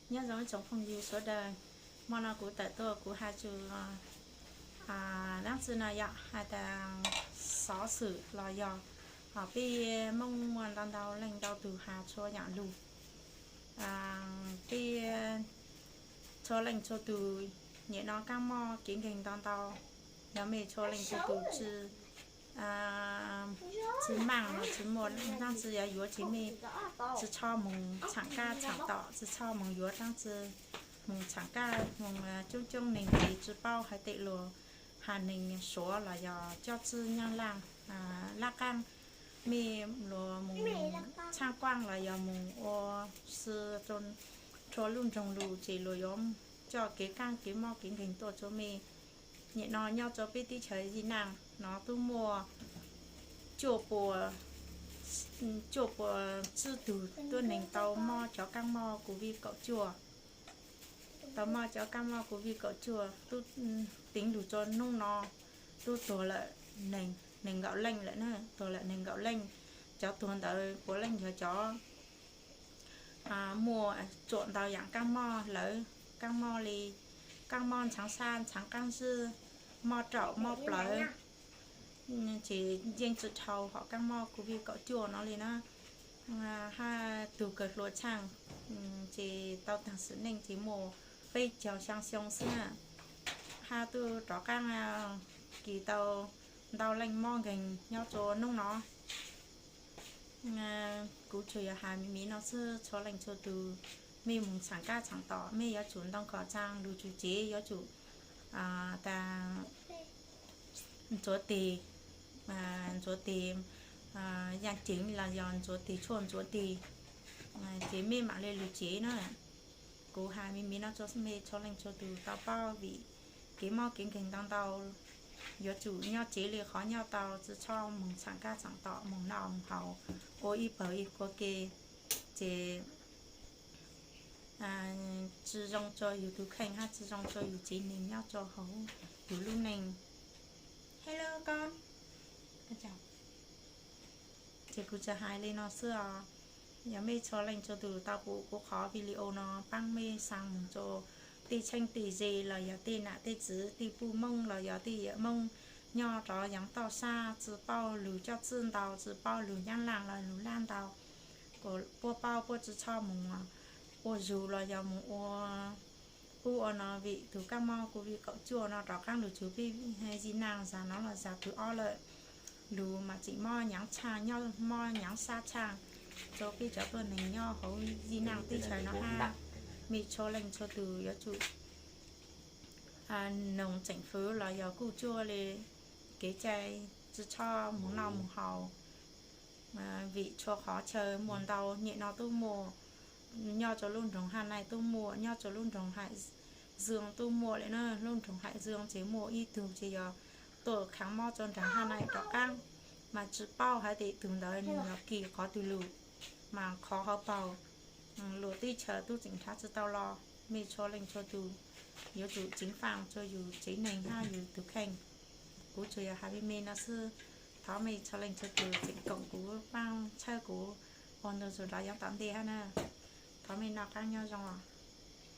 Nyob zoo ib tsoom phooj ywg sawv daws, hmo no kuv tawm tuaj kuv hais txog dab tsi no yog hais tias xov xwm los yog peb Hmoob muaj ntau ntau leej ntau tus has txhua yam lug. Peb txhua leej txhua tus nim no kab mob kev nkeeg ntau ntau, yog mej txhua leej txhua tus tsis tsis maaj los tsis muaj dab tsi yuav ces mej tsis txhob moog txhaam kab txhaam tom, tsis txhob moog yuav dab tsi, moog txhaam kab moog coob coob neeg ces tsis paub hais tias luag has neeg Suav los yog coj txwj Nyab Laj, laj qaab, mej luag moog txhaaj kuaj los yog moog ua si rua lub nroog lug ces luag yuav coj kev kab kev mob kev nkeeg tuaj rua mej. Nim no nyob rua peb teb chaws Yij Naj no tub muaj cuaj pua, cuaj pua tsib tug tuab neeg tau mob cov kab mob COVID kaum cuaj. Tau mob cov kab mob COVID kaum cuaj tub, teev lug rua nub no tub tuag lawm neeg nkaum leej lawm na, tuag lawm neeg nkaum leej. Cov tuag ntawd puav leej yog cov muaj tsuam ntau yaam kab mob lawm, kab mob li kab mob ntshaav sab ntshaav qaab zib, mob raum mob plawv, ces yeej tsi dhau hom kab mob COVID kaum cuaj no li na. Hab tug kawg hluas tshaaj ces tau taag sim neej ces muaj peb caug xyaa xyoo xwb na. Hab tub rov qaab kis tau ntau leej mob nkeeg nyob rua nub no. Kuv tsuas yog has miv miv no xwb, txhua leej txhua tus mej moog txhaam kab txhaam tom mej yuav tsum ntoo kom tsaa, lug tsum cev yuav tsum tas ntxuav teg, ntxuav teg yaaj ceev los yog ntxuav teg tshuaj ntxuav teg, ces mej maam le lug cev na. Kuv has miv miv no rua mej txhua leej txhua tus tau paub vim kev mob kev nkeeg ntau ntau, yuav tsum nyob cev le qhov nyob tau, tsi txhob moog txhaam kab txhaam tom, moog noj moog haus, ua ib pawg ib qhua ke, ces tsi zoo rua yug tug kheej hab tsi zoo rua yug tsev neeg nyob rua huv yug lub neej. Hello koj. Ces kuv tsuas hais le no xwb os. Yog mej txhua leej txhua tus tau pum kuv qhov video no, paab mej xaa moog rua tej tsheej tej ze los yog tej nam tej txwv, tej puj Moob los yog tej yawm Moob nyob rov yeev toj sab, tsi paub lug coj txwj ntau, tsi paub lug Nyab Laj los lug Laj ntau, kuas puab paub puab tsi txhob moog ua zug los yog moog ua ub ua no, vim tug kab mob COVID kaum cuaj no rov qaab lug rua peb Yij Naj zag no los zag tug ob lawm. Lug mas tseem mob nyaav tshaaj, mob nyaav sab tshaaj rua peb cov tuab neeg nyob huv Yij Naj teb chaws no hab. Mej txhua leej txhua tus yuav tsum noog tseem fwv los yog kuj cuaj le kev cai, tsi txhob moog noj moog haus, vim txhua qhov chaw muaj ntau. Nyem no tub muaj, nyob rua lub nroog Haj Naij tub muaj, nyob rua lub nroog Haiv Zwoo tub muaj le na. Lub nroog Haiv Zwoo ces muaj ib tug ces yog tuaj khav mob rua nraag Haj Naij rov qaab, mas tsi paub hais tias tug ntawd nwg yog kis qhov twg lug, mas qhov hauv paug luag teb chaws tub tseem nrhav tsi tau los. Mej txhua leej txhua tus yuav tsum ceev faam rua yug tsev neeg hab yug tug kheej. Kuv tsuas yog has mej mej no xwb. Thov mej txhua leej txhua tus tseem koom kuv paab txhawb kuv ua ntug zug nrov yeev tom ntej hab na. Thov mej noj qaab nyob zoo os.